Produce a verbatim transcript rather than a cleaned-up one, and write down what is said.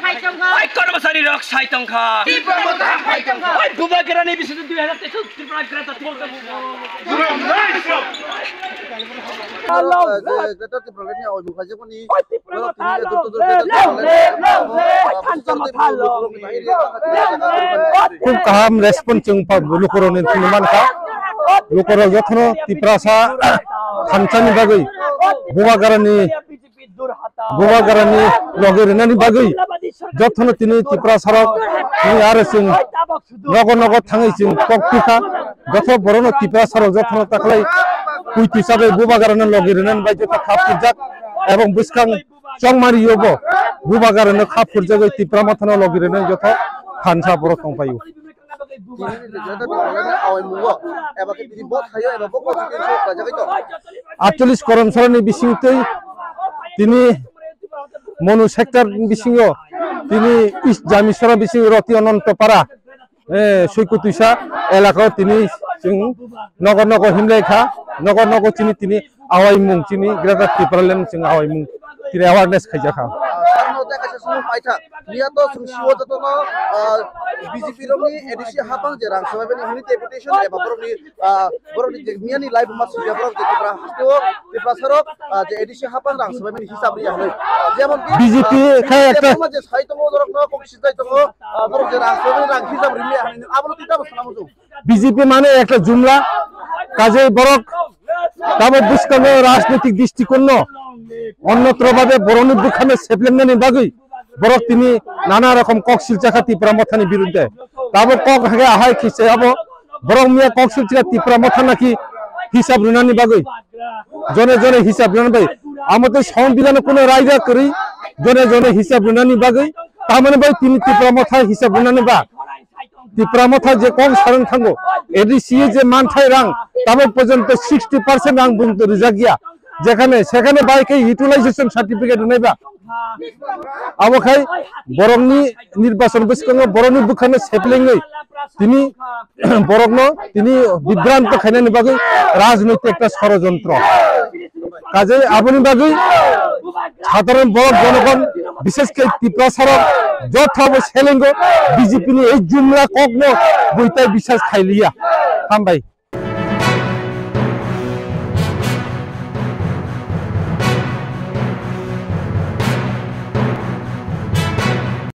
Oi, kormosari rok sai tongkha. Oi, bubagrani bisingtwi dui hajar teis Tripura Greater Tipraland. Hello. Greater Tipraland ni oibu khajakmani. Oi, Tripura Motha, hello. Hello, hello, hello. Oi, Thansa Motha, hello. Khub kaham response chwng pa lukurokni thwngwi mankha. Lukurok jotono Tiprasa thansa ni bagwi bubagrani bubagrani logi rinani bagwi jotono tini Tiprasarok ni aro chwng nogo nogo thangwi chwng kok tikha. Joto borokno Tiprasarok jotono taklai kuitwi chabai bubagrani logi rinani bai joto khap purjak ebong bwskang chongmari yobo bubagrani khap purjagwi Tipra Mothano logi rinani joto thansa borok tongpaio. Tini ni Greater Tipraland ni awai mungo, eba khe tini bo thaio, eba bo constituency o khlaijakgwi tong. Atchollish Karamsara ni bisingtwi tini Monu sector ni bisingo tini East Jamisora bising Roti Anantapara, eh, Soikotwisa elaka o tini chwng nogo nogo himlai kha, nogo nogo chini tini awai mung chini Greater Tipraland chwng awai mung tini awareness khaijak kha. Ah, sir no tei kaisa sumung paithak. Miya to chwng siwo jotono, ah, B J P rokni A D C hapang je rang swbai mani hwnwi deputation eba borokni, ah, borokni je miyani live ma swijak borok je Tripura hasteo Tiprasarok, ah, je A D C hapang rang swbai mani hisab riya hwnwi. Jemon ki, B J P ah, khe ekta jemon je sai tongo borokno kok sijai tongo, ah, borok je rang swbai mani rang hisab riya hwnwi abono twi tamo sana muchung. B J P mane ekta jumla, kajei borok tamo bwskango rajnitik district-o no onnotro babe borokni bwkhano seplengnani bagwi borok tini nana rokom kok silchakha Tipra Mothani birudde. Tabo kok hage ahai khise abo borok miya kok silchakha Tipra Motha naki hisab rwnani bagwi. Jone jone hisab rwnani bagwi. Amo tei songbidhano kuno raida kwrwi jone jone hisab rwnani bagwi. Tamoni bai tini Tipra Motha hisab rwnani ba. Tipra Motha je kok sarang thango, A D C je manthai rang, tabok porjonto sixty percent rang bung rijak ya. Jekhane, sekhane bai khe utilization certificate rwnai ba. Abo khai borokni nirbachon bwskango borokni bwkhano seplengwi tini borokno tini bibranto khainani bagwi rajnoitik ekta sorojontro. Kajei aboni bagwi sadharon borok jonogon, bishesh khe Tiprasarok jothabo selengo B J P ni ei jumla kokno buitai biswas khailiya. Hambai.